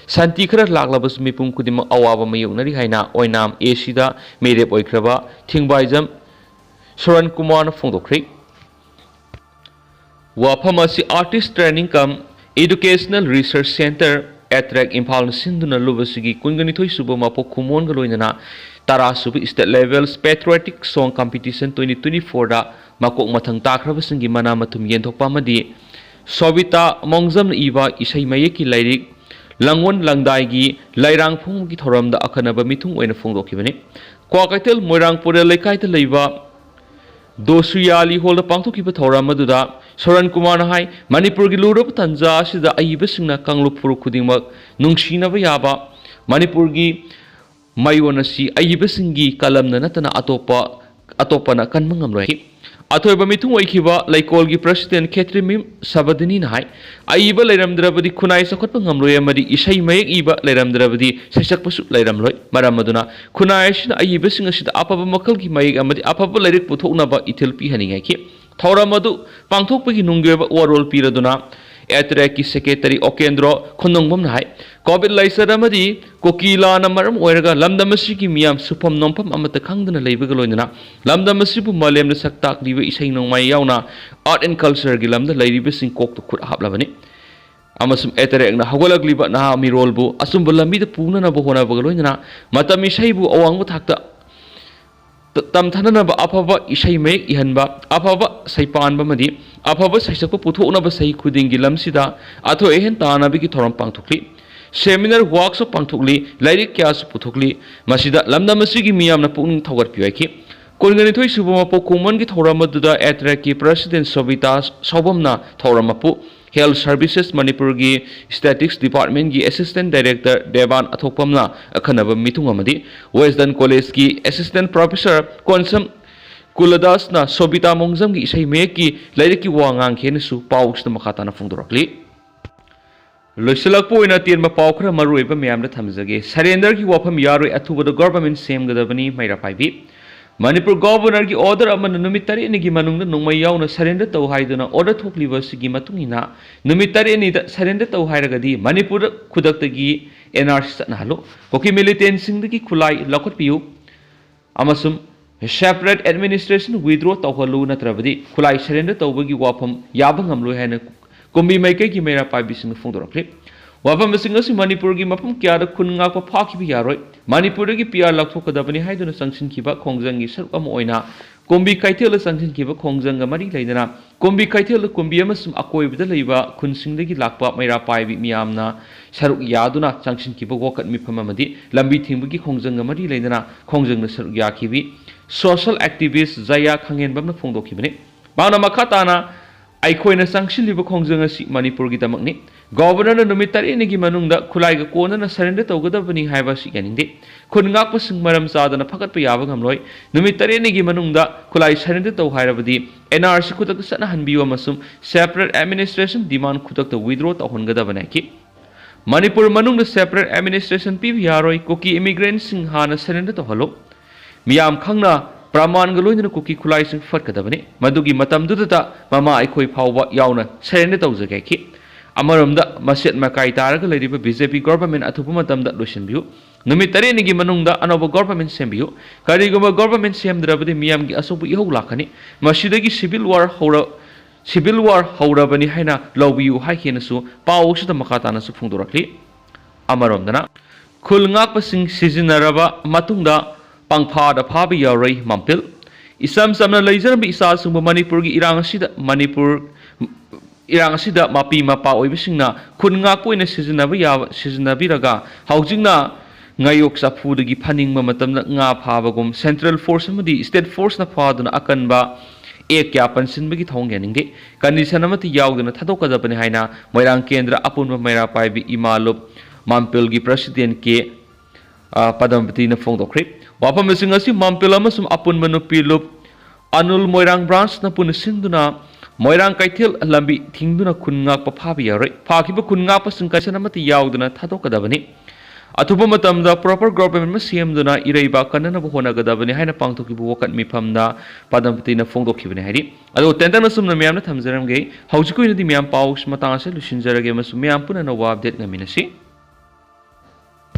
ꯁꯥꯟꯇꯤ ꯈꯔ ꯂꯥꯛꯂꯕꯁꯨ ꯃꯤꯄꯨꯝ ꯈꯨꯗꯤꯡꯃꯛ ꯑꯋꯥꯕ ꯃꯥꯌꯣꯛꯅꯔꯤ ꯍꯥꯏꯅ ꯑꯣꯏꯅꯥꯝ A C ꯗ ꯃꯤꯔꯦꯞ ꯑꯣꯏꯈ꯭ꯔꯕ ꯊꯤꯡꯕꯥꯏꯖꯝ ꯁꯣꯔꯟ ꯀꯨꯃꯥꯔꯅ ꯐꯣꯡꯗꯣꯛꯈ꯭ꯔꯤ꯫ ꯋꯥꯐꯝ ꯑꯁꯤ Artist Training cum Educational Research Centre, ATRAC ꯏꯝꯐꯥꯜꯅ ꯁꯤꯟꯗꯨꯅ ꯂꯨꯞ ꯑꯁꯤꯒꯤ ꯀꯨꯟꯒ ꯅꯤꯊꯣꯏ ꯁꯨꯕ ꯃꯄꯣꯛ ꯀꯨꯝꯑꯣꯟꯒ ꯂꯣꯏꯅꯅ ꯇꯔꯥ ꯁꯨꯕ State Level Patriotic Song Competition twenty twenty four ꯗ ꯃꯀꯣꯛ ꯃꯊꯪ ꯇꯥꯈ꯭ꯔꯕꯁꯤꯡꯒꯤ ꯃꯅꯥ ꯃꯊꯨꯝ ꯌꯦꯟꯊꯣꯛꯄ ꯑꯃꯗꯤ ꯁꯣꯕꯤꯇꯥ ꯃꯣꯡꯖꯝꯅ ꯏꯕ ꯏꯁꯩ ꯃꯌꯦꯛꯀꯤ ꯂꯥꯏꯔꯤꯛ ꯂꯥꯡꯑꯣꯟ ꯂꯥꯡꯗꯥꯏꯒꯤ ꯂꯩꯔꯥꯡ ꯐꯣꯡꯕꯒꯤ ꯊꯧꯔꯝꯗ ꯑꯈꯟꯅꯕ ꯃꯤꯊꯨꯡ ꯑꯣꯏꯅ ꯐꯣꯡꯗꯣꯛꯈꯤꯕꯅꯤ꯫ ꯀ꯭ꯋꯥꯀꯩꯊꯦꯜ ꯃꯣꯏꯔꯥꯡ ꯄꯨꯔꯦꯜ ꯂꯩꯀꯥꯏꯗ ꯂꯩꯕ ꯗꯣꯁꯨꯌꯥꯂꯤ ꯍꯣꯜꯗ ꯄꯥꯡꯊꯣꯛꯈꯤꯕ ꯊꯧꯔꯝ ꯑꯗꯨꯗ ꯁꯣꯔꯟ ꯀꯨꯃꯥꯔꯅ ꯍꯥꯏ, ꯃꯅꯤꯄꯨꯔꯒꯤ ꯂꯨꯔꯕ ꯇꯥꯟꯖꯥ ꯑꯁꯤꯗ ꯑꯏꯕꯁꯤꯡꯅ ꯀꯥꯡꯂꯨꯞ ꯐꯨꯔꯨꯞ ꯈꯨꯗꯤꯡꯃꯛ ꯅꯨꯡꯁꯤꯅꯕ ꯌꯥꯕ, ꯃꯅꯤꯄꯨꯔꯒꯤ ꯃꯌꯣꯟ ꯑꯁꯤ ꯑꯏꯕꯁꯤꯡꯒꯤ ꯀꯂꯝꯅ ꯅꯠꯇꯅ ꯑꯇꯣꯞꯄ, ꯑꯇꯣꯞꯄꯅ ꯀꯟꯕ ꯉꯝꯂꯣꯏ꯫ ꯑꯊꯣꯏꯕ ꯃꯤꯊꯨꯡ ꯑꯣꯏꯈꯤꯕ ꯂꯩꯀꯣꯜꯒꯤ ꯄ꯭ꯔꯁꯤꯗꯦꯟ ꯈꯦꯇ꯭ꯔꯤꯃꯌꯨꯝ ꯁꯕꯗꯤꯅꯤꯅ ꯍꯥꯏ, ꯑꯏꯕ ꯂꯩꯔꯝꯗ꯭ꯔꯕꯗꯤ ꯈꯨꯟꯅꯥꯏ ꯆꯥꯎꯈꯠꯄ ꯉꯝꯂꯣꯏ ꯑꯃꯗꯤ ꯏꯁꯩ ꯃꯌꯦꯛ ꯏꯕ ꯂꯩꯔꯝꯗ꯭ꯔꯕꯗꯤ ꯁꯩꯁꯛꯄꯁꯨ ꯂꯩꯔꯝꯂꯣꯏ꯫ ꯃꯔꯝ ꯑꯗꯨꯅ ꯈꯨꯟꯅꯥꯏ ꯑꯁꯤꯅ ꯑꯏꯕꯁꯤꯡ ꯑꯁꯤꯗ ꯑꯐꯕ ꯃꯈꯜꯒꯤ ꯃꯌꯦꯛ ꯑꯃꯗꯤ ꯑꯐꯕ ꯂꯥꯏꯔꯤꯛ ꯄꯨꯊꯣꯛꯅꯕ ꯏꯊꯤꯜ ꯄꯤꯍꯟꯅꯤꯡꯉꯥꯏꯒꯤ ꯊꯧꯔꯝ ꯑꯗꯨ ꯄꯥꯡꯊꯣꯛꯄꯒꯤ ꯅꯨꯡꯒꯤ ꯑꯣꯏꯕ ꯋꯥꯔꯣꯜ ꯄꯤꯔꯗꯨꯅ ꯑꯦꯇ꯭ꯔꯦꯛꯀꯤ ꯁꯦꯀ꯭ꯔꯦꯇꯔꯤ ꯑꯣꯀꯦꯟꯗ꯭ꯔꯣ ꯈꯨꯟꯗꯣꯡꯕꯝꯅ ꯍꯥꯏ, ꯀꯣꯚꯤꯗ ꯂꯥꯏꯆꯠ ꯑꯃꯗꯤ ꯀꯨꯀꯤꯂꯥꯅ ꯃꯔꯝ ꯑꯣꯏꯔꯒ ꯂꯝꯗꯝ ꯑꯁꯤꯒꯤ ꯃꯤꯌꯥꯝ ꯁꯨꯐꯝ ꯅꯣꯝꯐꯝ ꯑꯃꯠꯇ ꯈꯪꯗꯅ ꯂꯩꯕꯒ ꯂꯣꯏꯅꯅ ꯂꯝꯗꯝ ꯑꯁꯤꯕꯨ ꯃꯥꯂꯦꯝꯗ ꯁꯛ ꯇꯥꯛꯂꯤꯕ ꯏꯁꯩ ꯅꯣꯡꯃꯥꯏ ꯌꯥꯎꯅ art and cultureꯒꯤ ꯂꯝꯗ ꯂꯩꯔꯤꯕꯁꯤꯡ ꯀꯣꯛꯇ ꯈꯨꯠ ꯍꯥꯞꯂꯕꯅꯤ꯫ ꯑꯃꯁꯨꯡ ꯑꯦꯇꯔꯦꯛꯅ ꯍꯧꯒꯠꯂꯛꯂꯤꯕ ꯅꯍꯥ ꯃꯤꯔꯣꯜꯕꯨ ꯑꯆꯨꯝꯕ ꯂꯝꯕꯤꯗ ꯄꯨꯅꯅꯕ ꯍꯣꯠꯅꯕꯒ ꯂꯣꯏꯅꯅ ꯃꯇꯝ ꯏꯁꯩꯕꯨ ꯑꯋꯥꯡꯕ ꯊꯥꯛꯇ ꯇ-, ꯇꯝꯊꯅꯅꯕ ꯑꯐꯕ ꯏꯁꯩ ꯃꯌꯦꯛ ꯏꯍꯟꯕ, ꯑꯐꯕ ꯁꯩꯄꯥꯟꯕ ꯑꯃꯗꯤ ꯑꯐꯕ ꯁꯩꯁꯛꯄ ꯄꯨꯊꯣꯛꯅꯕ ꯆꯍꯤ ꯈꯨꯗꯤꯡꯒꯤ ꯂꯝꯁꯤꯗ ꯑꯊꯣꯏ ꯑꯍꯦꯟ ꯇꯥꯟꯅꯕꯒꯤ ꯊꯧꯔꯝ ꯄꯥꯡꯊꯣꯛꯂꯤ꯫ Seminar, workshop ꯄꯥꯡꯊꯣꯛꯂꯤ, ꯂꯥꯏꯔꯤꯛ ꯀꯌꯥꯁꯨ ꯄꯨꯊꯣꯛꯂꯤ꯫ ꯃꯁꯤꯗ ꯂꯝꯗꯝ ꯑꯁꯤꯒꯤ ꯃꯤꯌꯥꯝꯅ ꯄꯨꯛꯅꯤꯡ ꯊꯧꯒꯠꯄꯤꯌꯨ ꯍꯥꯏꯈꯤ꯫ ꯀꯨꯟꯒ ꯅꯤꯊꯣꯏ ꯁꯨꯕ ꯃꯄꯣꯛ ꯀꯨꯝꯑꯣꯟꯒꯤ ꯊꯧꯔꯝ ꯑꯗꯨꯗ ꯑꯦꯇ꯭ꯔꯦꯛꯀꯤ ꯄ꯭ꯔꯁꯤꯗꯦꯟ ꯁꯣꯕꯤꯇꯥ ꯁꯥꯎꯕꯝꯅ ꯊꯧꯔꯝ ꯃꯄꯨ, Health Services ꯃꯅꯤꯄꯨꯔꯒꯤ Statistics Departmentꯀꯤ Assistant Director ꯗꯦꯕꯥꯟ ꯑꯊꯣꯛꯄꯝꯅ ꯑꯈꯟꯅꯕ ꯃꯤꯊꯨꯡ ꯑꯃꯗꯤ Western Collegeꯀꯤ Assistant Professor ꯀꯣꯟꯁꯝ ꯀꯨꯂꯗꯥꯁꯅ ꯁꯣꯕꯤꯇꯥ ꯃꯣꯡꯖꯝꯒꯤ ꯏꯁꯩ ꯃꯌꯦꯛꯀꯤ ꯂꯥꯏꯔꯤꯛꯀꯤ ꯋꯥ ꯉꯥꯡꯈꯤ ꯍꯥꯏꯅꯁꯨ ꯄꯥꯎꯁꯤꯗ ꯃꯈꯥ ꯇꯥꯅ ꯐꯣꯡꯗꯣꯔꯛꯂꯤ꯫ ꯂꯣꯏꯁꯤꯜꯂꯛꯄ ꯑꯣꯏꯅ ꯑꯇꯦꯟꯕ ꯄꯥꯎ ꯈꯔ ꯃꯔꯨꯑꯣꯏꯕ ꯃꯌꯥꯝꯗ ꯊꯝꯖꯒꯦ꯫ Surrenderꯒꯤ ꯋꯥꯐꯝ ꯌꯥꯔꯣꯏ, ꯑꯊꯨꯕꯗ government ꯁꯦꯝꯒꯗꯕꯅꯤ, ꯃꯩꯔꯥ ꯄꯥꯏꯕꯤ꯫ ꯃꯅꯤꯄꯨꯔ Governorꯒꯤ order ꯑꯃꯅ ꯅꯨꯃꯤꯠ ꯇꯔꯦꯠꯅꯤꯒꯤ ꯃꯅꯨꯡꯗ ꯅꯣꯡꯃꯩ ꯌꯥꯎꯅ surrender ꯇꯧ ꯍꯥꯏꯗꯨꯅ order ꯊꯣꯛꯂꯤꯕ ꯑꯁꯤꯒꯤ ꯃꯇꯨꯡ ꯏꯟꯅ ꯅꯨꯃꯤꯠ ꯇꯔꯦꯠꯅꯤꯗ surrender ꯇꯧ ꯍꯥꯏꯔꯒꯗꯤ ꯃꯅꯤꯄꯨꯔꯗ ꯈꯨꯗꯛꯇꯒꯤ NRC ꯆꯠꯅꯍꯜꯂꯨ꯫ ꯀꯨꯀꯤ militantꯁꯤꯡꯗꯒꯤ ꯈꯨꯠꯂꯥꯏ ꯂꯧꯈꯠꯄꯤꯌꯨ ꯑꯃꯁꯨꯡ separate administration withdraw ꯇꯧꯍꯜꯂꯨ, ꯅꯠꯇ꯭ꯔꯕꯗꯤ ꯈꯨꯠꯂꯥꯏ surrender ꯇꯧꯕꯒꯤ ꯋꯥꯐꯝ ꯌꯥꯕ ꯉꯝꯂꯣꯏ ꯍꯥꯏꯅ ꯀꯨꯝꯕꯤ ꯃꯥꯏꯀꯩꯒꯤ ꯃꯩꯔꯥ ꯄꯥꯏꯕꯤꯁꯤꯡꯅ ꯐꯣꯡꯗꯣꯔꯛꯂꯤ꯫ ꯋꯥꯐꯝꯁꯤꯡ ꯑꯁꯤ ꯃꯅꯤꯄꯨꯔꯒꯤ ꯃꯐꯝ ꯀꯌꯥꯗ ꯈꯨꯟ ꯉꯥꯛꯄ ꯐꯥꯈꯤꯕ ꯌꯥꯔꯣꯏ꯫ ꯃꯅꯤꯄꯨꯔꯗꯒꯤ PR ꯂꯧꯊꯣꯛꯀꯗꯕꯅꯤ ꯍꯥꯏꯗꯨꯅ ꯆꯪꯁꯤꯟꯈꯤꯕ ꯈꯣꯡꯖꯪꯒꯤ ꯁꯔꯨꯛ ꯑꯃ ꯑꯣꯏꯅ ꯀꯨꯝꯕꯤ ꯀꯩꯊꯦꯜꯗ ꯆꯪꯁꯤꯟꯈꯤꯕ ꯈꯣꯡꯖꯪꯒ ꯃꯔꯤ ꯂꯩꯅꯅ ꯀꯨꯝꯕꯤ ꯀꯩꯊꯦꯜꯗ ꯀꯨꯝꯕꯤ ꯑꯃꯁꯨꯡ ꯑꯀꯣꯏꯕꯗ ꯂꯩꯕ ꯈꯨꯟꯁꯤꯡꯗꯒꯤ ꯂꯥꯛꯄ ꯃꯩꯔꯥ ꯄꯥꯏꯕꯤ ꯃꯤꯌꯥꯝꯅ ꯁꯔꯨꯛ ꯌꯥꯗꯨꯅ ꯆꯪꯁꯤꯟꯈꯤꯕ ꯋꯥꯀꯠ ꯃꯤꯐꯝ ꯑꯃꯗꯤ ꯂꯝꯕꯤ ꯊꯤꯡꯕꯒꯤ ꯈꯣꯡꯖꯪꯒ ꯃꯔꯤ ꯂꯩꯅꯅ ꯈꯣꯡꯖꯪꯗ ꯁꯔꯨꯛ ꯌꯥꯈꯤꯕꯤ social activist ꯖꯌꯥ ꯈꯪꯍꯦꯟꯕꯝꯅ ꯐꯣꯡꯗꯣꯛꯈꯤꯕꯅꯤ꯫ ꯃꯍꯥꯛꯅ ꯃꯈꯥ ꯇꯥꯅ, "ꯑꯩꯈꯣꯏꯅ ꯆꯪꯁꯤꯜꯂꯤꯕ ꯈꯣꯡꯖꯪ ꯑꯁꯤ ꯃꯅꯤꯄꯨꯔꯒꯤꯗꯃꯛꯅꯤ꯫ ꯒꯣꯕꯔꯅꯔꯅ ꯅꯨꯃꯤꯠ ꯇꯔꯦꯠꯅꯤꯒꯤ ꯃꯅꯨꯡꯗ ꯈꯨꯠꯂꯥꯏꯒ ꯀꯣꯟꯅꯅ surrender ꯇꯧꯒꯗꯕꯅꯤ ꯍꯥꯏꯕ ꯑꯁꯤ ꯌꯥꯅꯤꯡꯗꯦ꯫ ꯈꯨꯟ ꯉꯥꯛꯄꯁꯤꯡ ꯃꯔꯝ ꯆꯥꯗꯅ ꯐꯒꯠꯄ ꯌꯥꯕ ꯉꯝꯂꯣꯏ꯫ ꯅꯨꯃꯤꯠ ꯇꯔꯦꯠꯅꯤꯒꯤ ꯃꯅꯨꯡꯗ ꯈꯨꯠꯂꯥꯏ surrender ꯇꯧ ꯍꯥꯏꯔꯕꯗꯤ N R C ꯈꯨꯗꯛꯇ ꯆꯠꯅꯍꯟꯕꯤꯌꯨ ꯑꯃꯁꯨꯡ separate administration demand ꯈꯨꯗꯛꯇ withdraw ꯇꯧꯍꯟꯒꯗꯕꯅꯤ" ꯍꯥꯏꯈꯤ꯫ "ꯃꯅꯤꯄꯨꯔ ꯃꯅꯨꯡꯗ separate administration ꯄꯤꯕ ꯌꯥꯔꯣꯏ꯫ ꯀꯨꯀꯤ immigrantꯁꯤꯡ ꯍꯥꯟꯅ surrender ꯇꯧꯍꯜꯂꯨ꯫ ꯃꯤꯌꯥꯝ ꯈꯪꯅ ꯄ꯭ꯔꯃꯥꯟꯒ ꯂꯣꯏꯅꯅ ꯀꯨꯀꯤ ꯈꯨꯠꯂꯥꯏꯁꯤꯡ ꯐꯠꯀꯗꯕꯅꯤ꯫ ꯃꯗꯨꯒꯤ ꯃꯇꯝꯗꯨꯗꯇ ꯃꯃꯥ ꯑꯩꯈꯣꯏ ꯐꯥꯎꯕ ꯌꯥꯎꯅ surrender ꯇꯧꯖꯒꯦ" ꯍꯥꯏꯈꯤ꯫ ꯑꯃꯔꯣꯝꯗ, ꯃꯁꯦꯠ ꯃꯀꯥꯏ ꯇꯥꯔꯒ ꯂꯩꯔꯤꯕ B J P government ꯑꯊꯨꯕ ꯃꯇꯝꯗ ꯂꯣꯏꯁꯤꯟꯕꯤꯌꯨ꯫ ꯅꯨꯃꯤꯠ ꯇꯔꯦꯠꯅꯤꯒꯤ ꯃꯅꯨꯡꯗ ꯑꯅꯧꯕ government ꯁꯦꯝꯕꯤꯌꯨ꯫ ꯀꯔꯤꯒꯨꯝꯕ government ꯁꯦꯝꯗ꯭ꯔꯕꯗꯤ ꯃꯤꯌꯥꯝꯒꯤ ꯑꯆꯧꯕ ꯏꯍꯧ ꯂꯥꯛꯀꯅꯤ꯫ ꯃꯁꯤꯗꯒꯤ civil war ꯍꯧꯔ-, civil war ꯍꯧꯔꯕꯅꯤ ꯍꯥꯏꯅ ꯂꯧꯕꯤꯌꯨ ꯍꯥꯏꯈꯤꯅꯁꯨ ꯄꯥꯎ ꯑꯁꯤꯗ ꯃꯈꯥ ꯇꯥꯅꯁꯨ ꯐꯣꯡꯗꯣꯔꯛꯂꯤ꯫ ꯑꯃꯔꯣꯝꯗꯅ, ꯈꯨꯜ ꯉꯥꯛꯄꯁꯤꯡ ꯁꯤꯖꯤꯟꯅꯔꯕ ꯃꯇꯨꯡꯗ ꯄꯪꯐꯥꯗ ꯐꯥꯕ ꯌꯥꯔꯣꯏ ꯃꯥꯝꯄꯤꯜ꯫ ꯏꯆꯝ ꯆꯝꯅ ꯂꯩꯖꯔꯝꯕ ꯏꯆꯥꯁꯤꯡꯕꯨ ꯃꯅꯤꯄꯨꯔꯒꯤ ꯏꯔꯥꯡ ꯑꯁꯤꯗ, ꯃꯅꯤꯄꯨꯔ ꯏꯔꯥꯡ ꯑꯁꯤꯗ ꯃꯄꯤ ꯃꯄꯥ ꯑꯣꯏꯕꯁꯤꯡꯅ ꯈꯨꯟ ꯉꯥꯛꯄ ꯑꯣꯏꯅ ꯁꯤꯖꯤꯟꯅꯕ ꯌꯥꯕ, ꯁꯤꯖꯤꯟꯅꯕꯤꯔꯒ ꯍꯧꯖꯤꯛꯅ ꯉꯥꯌꯣꯛ ꯆꯐꯨꯗꯒꯤ ꯐꯥꯅꯤꯡꯕ ꯃꯇꯝꯗ ꯉꯥ ꯐꯥꯕꯒꯨꯝ central force ꯑꯃꯗꯤ state forceꯅ ꯐꯥꯗꯨꯅ ꯑꯀꯟꯕ act ꯀꯌꯥ ꯄꯟꯁꯤꯟꯕꯒꯤ ꯊꯧꯑꯣꯡ ꯌꯥꯅꯤꯡꯗꯦ꯫ Condition ꯑꯃꯠꯇ ꯌꯥꯎꯗꯅ ꯊꯥꯗꯣꯛꯀꯗꯕꯅꯤ ꯍꯥꯏꯅ ꯃꯣꯏꯔꯥꯡ ꯀꯦꯟꯗ꯭ꯔ ꯑꯄꯨꯟꯕ ꯃꯩꯔꯥ ꯄꯥꯏꯕꯤ ꯏꯃꯥ ꯂꯨꯞ ꯃꯥꯝꯄꯤꯜꯒꯤ president ꯀꯦ, ꯑ, ꯄꯗꯃꯄꯇꯤꯅ ꯐꯣꯡꯗꯣꯛꯈ꯭ꯔꯦ꯫ ꯋꯥꯐꯝꯁꯤꯡ ꯑꯁꯤ ꯃꯥꯝꯄꯤꯜ ꯑꯃꯁꯨꯡ ꯑꯄꯨꯟꯕ ꯅꯨꯄꯤ ꯂꯨꯞ ꯑꯅꯨꯜ ꯃꯣꯏꯔꯥꯡ branchꯅ ꯄꯨꯟꯅ ꯁꯤꯟꯗꯨꯅ ꯃꯣꯏꯔꯥꯡ ꯀꯩꯊꯦꯜ ꯂꯝꯕꯤ ꯊꯤꯡꯗꯨꯅ ꯈꯨꯟ ꯉꯥꯛꯄ ꯐꯥꯕ ꯌꯥꯔꯣꯏ꯫ ꯐꯥꯈꯤꯕ ꯈꯨꯟ ꯉꯥꯛꯄꯁꯤꯡ condition ꯑꯃꯠꯇ ꯌꯥꯎꯗꯅ ꯊꯥꯗꯣꯛꯀꯗꯕꯅꯤ꯫ ꯑꯊꯨꯕ ꯃꯇꯝꯗ proper government ꯑꯃ ꯁꯦꯝꯗꯨꯅ ꯏꯔꯩꯕꯥꯛ ꯀꯟꯅꯅꯕ ꯍꯣꯠꯅꯒꯗꯕꯅꯤ ꯍꯥꯏꯅ ꯄꯥꯡꯊꯣꯛꯈꯤꯕ ꯋꯥꯀꯠ ꯃꯤꯐꯝꯗ ꯄꯗꯃꯄꯇꯤꯅ ꯐꯣꯡꯗꯣꯛꯈꯤꯕꯅꯤ ꯍꯥꯏꯔꯤ꯫ ꯑꯗꯣ ꯇꯦꯟꯇꯛꯅ ꯁꯨꯝꯅ ꯃꯌꯥꯝꯅ ꯊꯝꯖꯔꯝꯒꯦ꯫ ꯍꯧꯖꯤꯛꯀꯤ ꯑꯣꯏꯅꯗꯤ ꯃꯌꯥꯝ ꯄꯥꯎ ꯃꯇꯥꯡ ꯑꯁꯤꯗ ꯂꯣꯏꯁꯤꯟꯖꯔꯒꯦ ꯑꯃꯁꯨꯡ ꯃꯌꯥꯝ ꯄꯨꯟꯅ ꯑꯅꯧꯕ update ꯉꯥꯏꯃꯤꯟꯅꯁꯤ꯫